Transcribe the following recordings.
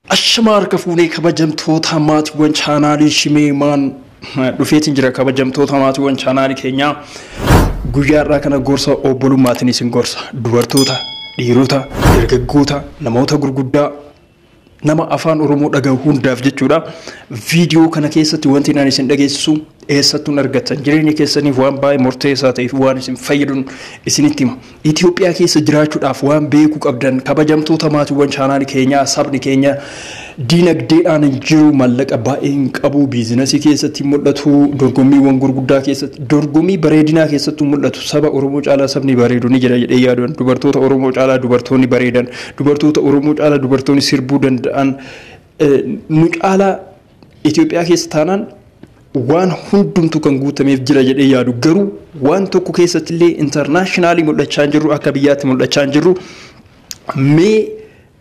Ashamaa harka fuunee kabajamtoota maatiiwwan chaanaalii Shimeemaan dhufeetiin jira. Kabajamtoota maatiiwwan chaanaalii keenyaa, guyyaa har'aa kana gorsa obbolummaatiin isin gorsa. Dubartoota, dhiirota, dargaggoota, namoota gurguddaa, nama afaan Oromoo dhagahu hundaaf jechuudha. Viidiyoo kana keessatti wanti ani isin dhageessisu eessattuun argattan jireenya keessaniif waan baay'ee murteessaa ta'eef waan isin fayyaduun isinitti hima. Itoophiyaa keessa jiraachuudhaaf waan beekuu qabdan, kabajamtoota maatiiwwan chaanaalii keenyaa, sabni keenya diinagdeedhaan hin jiru, maallaqa baay'ee hin qabu, biizinasii keessatti mul'atu, dorgommiiwwan gurguddaa keessatti, dorgommii bareedinaa keessatti mul'atu. Saba Oromoo caalaa sabni bareedu ni jira jedhee yaaduun, dubartoota Oromoo caalaa dubartoonni bareedan, dubartoota Oromoo caalaa dubartoonni sirbuu danda'an, nu caalaa Itoophiyaa keessa taanaan waan hundumtu kan guutameef jira jedhee yaadu. Garuu waan tokko keessatti illee international mul'achaa hin jirru, akka biyyaatti mul'achaa hin jirru. Mee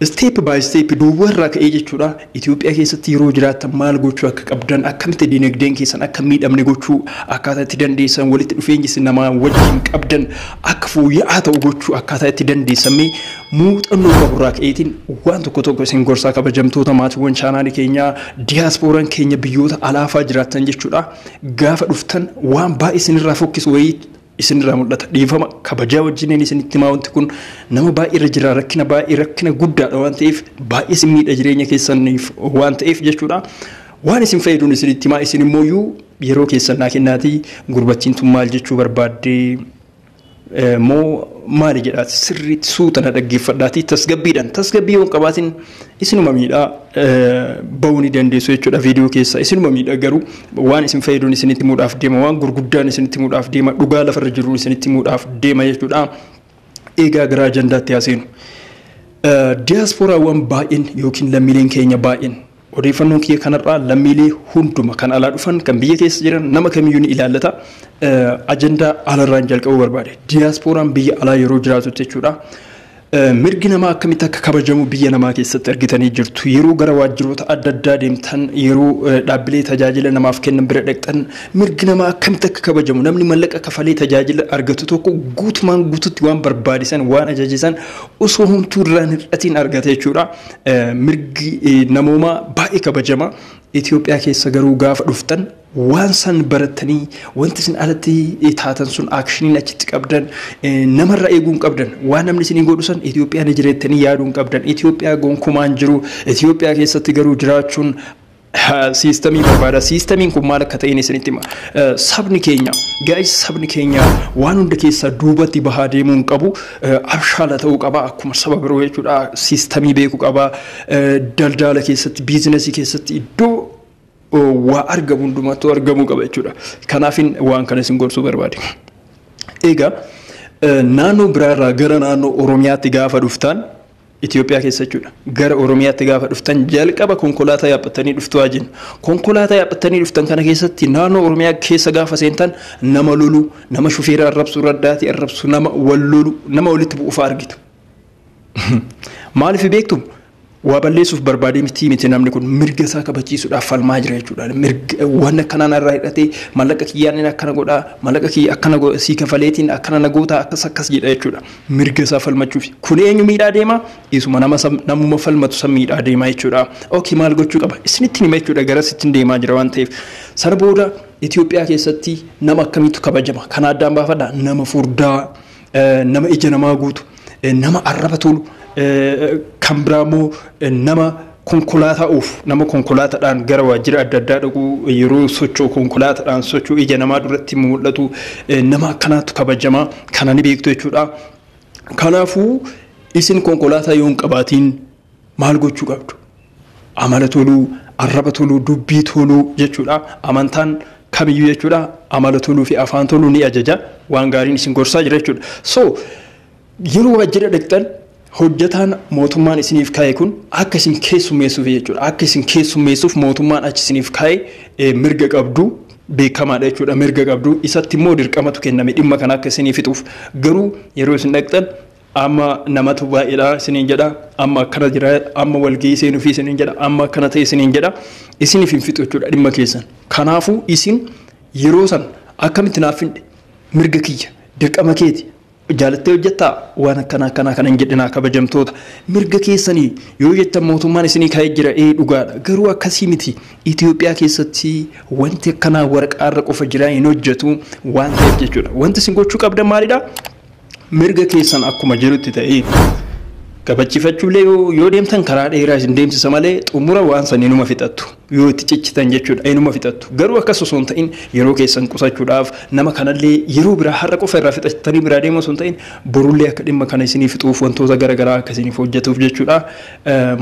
step by step duubarraa ka'ee jechuudha, Itoophiyaa keessatti yeroo jiraattan maal gochuu akka qabdan, akkamitti dinagdeen keessan akka miidhamne gochuu akkaataa itti dandeessan, walitti dhufeenyi isin namaa wajjin qabdan akka fooyya'aa ta'u gochuu akkaataa itti dandeessan, mee muuxannoo qaburraa ka'eetiin waan tokko tokko isin gorsaa. Kabajamtoota maatiiwwan chaanaalii keenyaa, diyaaspooraan keenya biyyoota alaafaa jiraattan jechuudha, gaafa dhuftan waan baay'ee isinirraa fokkisu wayii isinirraa mul'ata. Dhiifama kabajaa wajjiniin isinitti himaa, wanti kun nama baay'ee irra jira, rakkina baay'ee, rakkina guddaadha waan ta'eef, baay'ee isin miidha jireenya keessaniif waan ta'eef jechuudha. Waan isin fayyaduun isinitti himaa, isin immoo yeroo keessan naa kennaatii gurbattiin tun maal jechuu barbaaddee moo maali jedhaati sirriitti suuta na dhaggeeffadhaatii tasgabbiidhaan. Tasgabbii yoo hin qabaatin isinuma miidhaa, bahuu ni dandeessu jechuudha viidiyoo keessa, isinuma miidha. Garuu waan isin fayyaduun isinitti himuudhaaf deema, waan gurguddaan isinitti himuudhaaf deema, dhugaa lafarra jiruun isinitti himuudhaaf deema jechuudha. Egaa gara ajandaatti haa. Diyaaspooraawwan baay'een yookiin lammiileen keenya baay'een, odeeffannoon kiyya kanarraa lammiilee hunduma, kan alaa dhufan, kan biyya keessa jiran, nama kamiyyuu ni ilaallata. Ajandaa alarraan jalqabuu barbaade. Diyaasporaan biyya alaa yeroo jiraatutti jechuudha. Mirgi namaa akkamitti akka kabajamu biyya namaa keessatti argitanii jirtu. Yeroo gara waajjiroota adda addaa deemtan, yeroo dhaabbilee tajaajila namaaf kennan bira dhaqxan, mirgi namaa akkamitti akka kabajamu, namni mallaqa kafalee tajaajila argatu tokko guutumaan guututti waan barbaadisan, waan ajajisan osoo homtuu irraan hir'atiin argata jechuudha. Mirgi namoomaa baay'ee kabajama. Itoophiyaa keessa garuu gaafa dhuftan waan san barattanii, wanti isin alatti taatan sun, actioniin achitti qabdan, namarra eeguu hin qabdan. Waan namni isinii godhu san Itoophiyaa ni jireettanii yaaduu hin qabdan. Itoophiyaa gonkumaan jiru. Itoophiyaa keessatti garuu jiraachuun systemii barbaada. Systemiin kun maal akka ta'in isinitti hima. Sabni keenya, guys, sabni keenya waan hunda keessaa duubatti bahaa deemuu hin qabu. Abshaala ta'uu qaba akkuma saba biroo jechuudha. Systemii beekuu qaba. Daldala keessatti, biizinasii keessatti, iddoo waa argamu hundumattuu argamuu qaba jechuudha. Kanaafin waan kana isin gorsuu barbaade. Egaa naannoo biraarraa gara naannoo Oromiyaatti gaafa dhuftan, Itoophiyaa keessa jechuudha. Gara Oromiyaatti gaafa dhuftan jalqaba konkolaataa yaabbatanii dhuftu haa jennu. Konkolaataa yaabbatanii dhuftan kana keessatti naannoo Oromiyaa keessa gaafa seentan nama lolu, nama shufeera arrabsu, raddaatii arrabsu, nama wal lolu, nama walitti bu'u argitu. Maaliif beektu? Waa balleessuuf barbaadee miti, namni kun mirga isaa kabachiisuudhaaf falmaa jira jechuudha. Mirga waan akkanaan irraa hidhatee, maallaqa kiyyaan akkana godhaa, maallaqa kiyya akkana sii kafaleetiin akkana na gootaa, akkas akkas jedha jechuudha. Mirga isaa falmachuuf. Kun eenyu miidhaa deema? Isuma nama namuma falmatu san miidhaa deema jechuudha. Okay, maal gochuu qaba? Isinitti hima jechuudha, gara sittiin deemaa jira waan ta'eef. Sana booda Itoophiyaa keessatti nama akkamiitu kabajama? Kana addaan baafadha. Nama furdaa, nama ija namaa guutu, nama arraba tolu, kan biraa immoo nama konkolaataa oofu, nama konkolaataadhaan gara waajjira adda addaa dhaqu, yeroo socho'u konkolaataadhaan socho'u ija namaa duratti mul'atu, nama akkanaatu kabajama. Kana ni beektu jechuudha. Kanaafuu isin konkolaataa yoo hin qabaatiin maal gochuu qabdu? Amala toluu, arraba toluu, dubbii toluu jechuudha. Amantaan kamiyyuu jechuudha amala toluu fi afaan toluu ni ajaja. Waan gaariin isin gorsaa jira jechuudha. So yeroo waajjira dhaqxan hojjetaan mootummaan isiniif kaa'e kun akka isin keessummeessuuf jechuudha. Akka isin keessummeessuuf mootummaan achi isiniif kaa'e, mirga qabdu, beekamaadha jechuudha. Mirga qabdu, isatti immoo dirqamatu kenname dhimma kana akka isinii fixuuf. Garuu yeroo isin dhaqxan amma namatu baay'eedha isiniin jedha, amma akkana jira, amma walgahii seenuufi isiniin jedha, amma akkana ta'e isiniin jedha, isiniif hin fixu jechuudha dhimma keessan. Kanaafuu isin yeroo san akkamitti naaf finde, mirga kiyya, dirqama keeti. Jaalattee hojjettaa? Waan akkanaa akkanaa kana hin jedhinaa, kabajamtoota. Mirga keessanii yoo jettan mootummaan isinii kaa'ee jira, ee dhugaadha. Garuu akkasii miti. Itoophiyaa keessatti wanti akkanaa waraqaarra qofa jira, hin hojjetu waan ta'eef jechuudha. Wanti isin gochuu qabdan maalidha? Mirga keessan akkuma jirutti ta'ee kabachiifachuullee yoo deemtan karaa dheeraa isin deemsisa malee xumura waan san inuma fixattu, yoo itti ciccitan jechuudha, inuma fixattu. Garuu akkas osoo hin ta'in yeroo keessan qusachuudhaaf nama kanallee yeroo biraa har'a qofa irraa fixattanii biraa deemu osoo hin ta'in borullee akka dhimma kana isinii fixuuf, wantoota garaagaraa akka isiniif hojjetuuf jechuudha.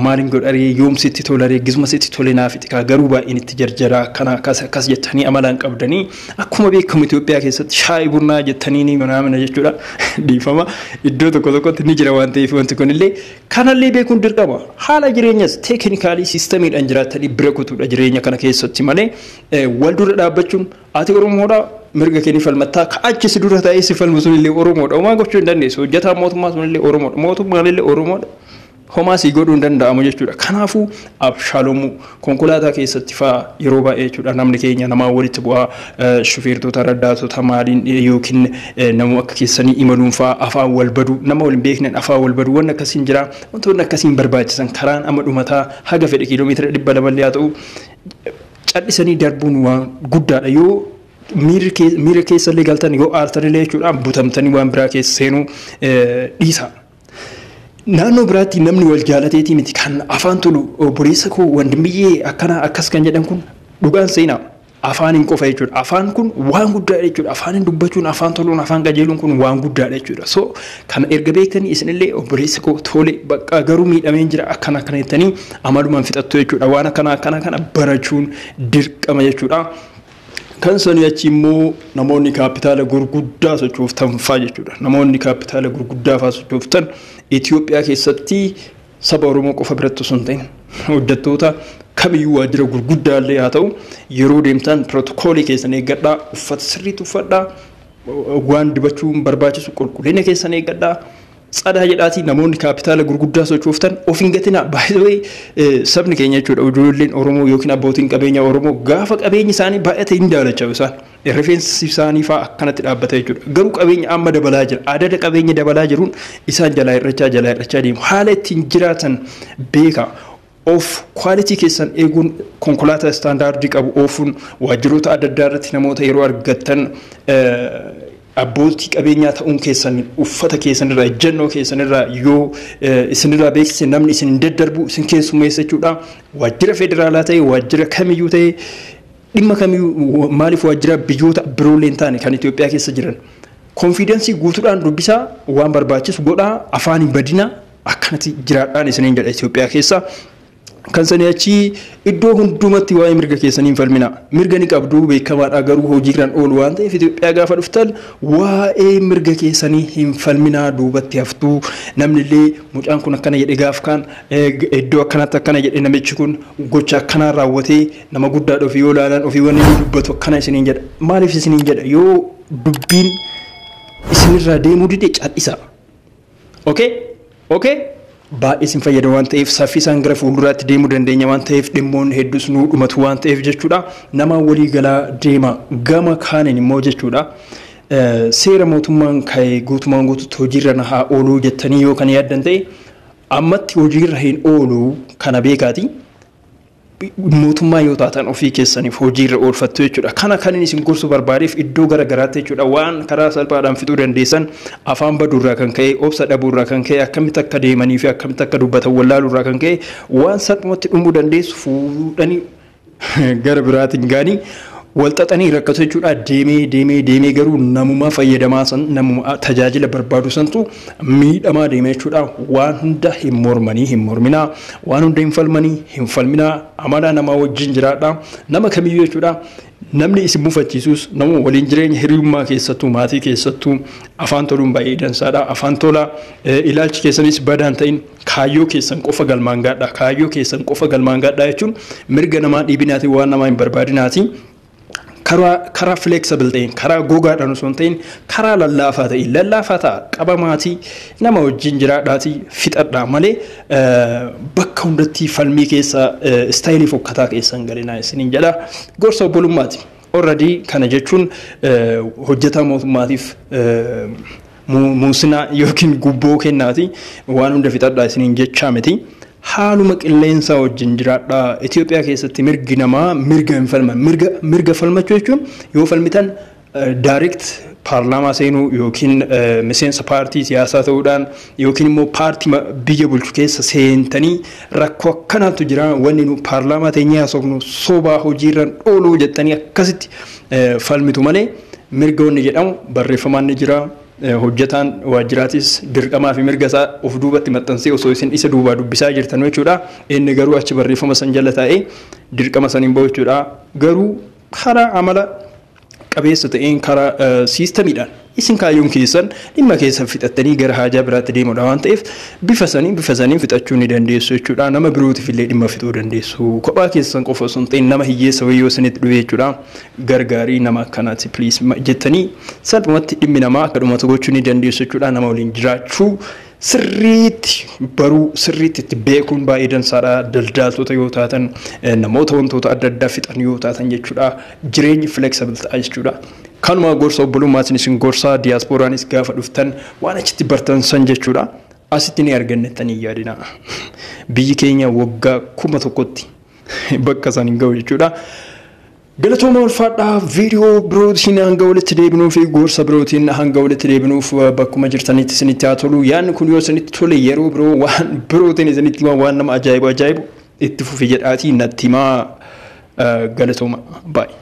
Maaliin godharee, yoom sitti tolaree, gizuma sitti tole naa fixi, garuu baay'een itti jarjaraa, akkana akkas akkas jettanii amalaan qabdanii, akkuma beekamu Itoophiyaa keessatti shaayii burnaa jettanii ni manaamina jechuudha. Dhiifama, iddoo tokko tokkotti ni jira waan ta'eef wanti kunillee kanallee beekuun dirqama. Haala jireenyas technically systemiidhaan jiraattanii bira kutuudha jireenya kana keessatti malee wal dura dhaabbachuun, ati Oromoodha, mirga kee ni falmattaa, ka achi si dura taa'ee si falmu sunillee Oromoodha, homaa gochuu hin dandeessu. Hojjetaan mootummaa sunillee Oromoodha, mootummaan illee Oromoodha. Homaa sii godhuu hin danda'amu jechuudha. Kanaafuu abshaalomuu konkolaataa keessatti fa'aa yeroo baay'ee jechuudha namni keenya namaa walitti bu'aa, shufeertota, raddaatota maaliin yookiin nama akka keessanii imaluun fa'aa afaan wal baduu, nama wal hin beeknen afaan wal baduu, wanni akkasiin jira. Wantoonni akkasiin barbaachisan karaan amma dhumataa haga fedhe kiiloomeetira 200llee haa ta'u callisanii darbuun waan guddaadha. Yoo miira keessallee galtan, yoo aartanillee jechuudha, butamtanii waan biraa keessa seenuu dhiisa. Naannoo biraatti namni wal jaalateetii miti kan afaan tolu. Obboleessa koo, wandimbiyyee, akkana akkas kan jedhan kun dhugaan seenaa afaaniin qofa jechuudha. Afaan kun waan guddaadha jechuudha. Afaaniin dubbachuun, afaan toluun, afaan qajeeluun kun waan guddaadha jechuudha. So kana erga beektanii isinillee obboleessa koo, tole, bakka garuu miidhameen jira, akkana akkana jettanii amalumaan fixattu jechuudha. Waan akkana akkana kana barachuun dirqama jechuudha. Kan sanii achi immoo namoonni kaapitaala gurguddaa sochooftan fa'aa jechuudha. Namoonni kaapitaala gurguddaa fa'aa sochooftan Itoophiyaa keessatti saba Oromoo qofa biratti osoo hin ta'in hojjettoota kamiyyuu waajjira gurguddaa illee haa ta'u yeroo deemtan pirootokoolii keessan eeggadhaa, uffata sirriitti uffadhaa, waan dibachuun barbaachisu qulqullina keessan eeggadhaa. Tsadaa jedhaatii namoonni kaapitaala gurguddaa sochooftan of hin gatinaa. Baay'ee sabni keenya jechuudha, ijoolleen Oromoo yookiin abbootiin qabeenya Oromoo gaafa qabeenyi isaanii baay'ate hin daalacha'u isaan. Rifeensi isaanii fa'aa akkanatti dhaabbata jechuudha. Garuu qabeenya amma dabalaa jira. Adada qabeenya dabalaa jiruun isaan jalaa hir'achaa jalaa hir'achaa deemu. Haala ittiin jiraatan beeka. Of quality keessan eeguun, konkolaataa standardii qabu oofuun, waajjiroota adda addaa irratti namoota yeroo argattan abbootii qabeenyaa ta'uun keessan uffata keessanirraa, ejjennoo keessanirraa yoo isinirraa beeksise namni isin hin daddarbu, isin keessummeessa jechuudha. Waajjira federaalaa ta'e, waajjira kamiyyuu ta'e, dhimma kamiyyuu, maaliif waajjira biyyoota biroollee hin taane kan Itoophiyaa keessa jiran. Confidence guutuudhaan dubbisaa, waan barbaachisu godhaa, afaan hin badinaa, akkanatti jiraadhaan isiniin jedha Itoophiyaa keessa. Kan sanii achii iddoo hundumatti waa'ee mirga keessanii hin falmina. Mirga ni qabdu, beekamaadha, garuu hojiirraan oolu waan ta'eef Itoophiyaa gaafa dhuftan waa'ee mirga keessanii hin falminaa, duubatti haftuu. Namni illee mucaan kun akkana jedhe, gaaf kaan iddoo akkanatti akkana jedhe, namichi kun gocha akkanaa raawwatee, nama guddaadha ofii yoo ilaalan, ofii wanni inni dubbatu akkana isiniin jedha. Maaliif isiniin jedha? Yoo dubbiin isinirraa deemuu dide cal'isa. Okay? Okay? Baay'ee isin fayyada waan ta'eef, saffisaan gara fuulduraatti deemuu dandeenya waan ta'eef, dhimmoonni hedduus nuu dhumatu waan ta'eef jechuudha. Nama walii galaa deema. Gama kaaniin immoo jechuudha. Seera mootummaan ka'e guutumaan guututti hojiirra na haa ooluu jettanii yoo kan yaaddan ta'e, ammatti hojiirra hin oolu, kana beekaati. Mootummaa yoo taatan ofii keessaniif hojiirra oolfattu jechuudha. Kana kan inni isin gorsuu barbaadeef iddoo gara garaatti jechuudha waan karaa salphaadhaan fixuu dandeessan afaan baduurraa kan ka'e, obsa dhabuurraa kan ka'e, akkamitti akka deemanii fi akkamitti akka dubbatan wallaaluurraa kan ka'e waan salphumatti dhumuu dandeessu fuudhanii gara biraatiin gaanii walxaxanii rakkatu jechuudha. Deemee deemee deemee garuu namuma fayyadamaa san, namuma tajaajila barbaadu santu miidhamaa deema jechuudha. Waan hunda hin mormanii, hin morminaa. Waan hunda hin falmanii, hin falminaa. Amala namaa wajjin jiraadha. Nama kamiyyuu jechuudha. Namni isin mufachiisus nama waliin jireenya hiriyummaa keessattuu, maatii keessattuu afaan toluun baay'ee dansaadha. Afaan tolaa, ilaalchi keessanis badaan ta'in, kaayyoo keessan qofa galmaan gaadha. Kaayyoo keessan qofa galmaan gaadha jechuun mirga namaa dhiibinaati, waan namaa hin barbaadinaati. Karaa flexible ta'een, karaa gogaadhaan osoo hin ta'in, karaa lallaafaa ta'een, lallaafaa ta'a qabamaatii nama wajjin jiraadhaatii fixadhaa malee bakka hundatti falmii keessa, style fokkataa keessa hin galinaa isiniin jedha. Gorsa obbolummaati. Already kana jechuun hojjetaa mootummaatiif Muusinaa yookiin gubboo kennaati waan hunda fixadhaa isiniin jechaa miti. Haaluma qilleensaa wajjin jiraadhaa. Itoophiyaa keessatti mirgi namaa mirga hin falman. Mirga falmachuu jechuun yoo falmitan direct paarlaamaa seenuu yookiin miseensa paartii siyaasaa ta'uudhaan yookiin immoo paartii biyya bulchu keessa seentanii rakkoo akkanaatu jira, wanni nu paarlaamaa teenyee haasofnu sobaa, hojiirra ooluu jettanii akkasitti falmitu malee, mirga wanni jedhamu barreeffamaan ni jira. Hojjetaan waajjiraatis dirqamaa fi mirga isaa of duubatti maxxansee osoo isin isa duubaa dubbisaa jirtan jechuudha. Inni garuu achi barreeffama san jala taa'ee dirqama saniin bahu jechuudha. Garuu karaa amala qabeessa ta'een, karaa systemiidhaan, isin kaayyoon keessan dhimma keessan fixattanii gara haajaa biraatti deemuudha waan ta'eef, bifa saniin fixachuu ni dandeessu jechuudha. Nama birootiif illee dhimma fixuu dandeessu. Kophaa keessan qofa osoo hin ta'in, nama hiyyeessa wayyoo isinitti dhufe jechuudha. Gargaarii nama akkanaati please jettanii salphumatti dhimmi namaa akka dhumatu gochuu ni dandeessu jechuudha. Nama waliin jiraachuu sirriitti baruu, sirriitti itti beekuun baay'ee dansaadha. Daldaaltota yoo taatan, namoota wantoota adda addaa fixan yoo taatan jechuudha. Jireenyi flexible ta'a jechuudha. Kanuma gorsa obbolummaatiin isin gorsaa, diyaaspooraanis gaafa dhuftan waan achitti bartan san jechuudha. Asitti ni argannettanii yaadina. Biyyi keenya waggaa 1000tti bakka isaan hin ga'u jechuudha. Galatooma, ulfaadhaa. Viidiyoo birootiin hanga walitti deebinuu fi gorsa birootiin hanga walitti deebinuuf bakkuma jirtanitti isinitti haa tolu. Yaadni kun yoo isinitti tole, yeroo biroo waan birootiin isinitti himaa, waan nama ajaa'ibu ajaa'ibu itti fufi jedhaatii natti himaa. Galatooma baay'ee.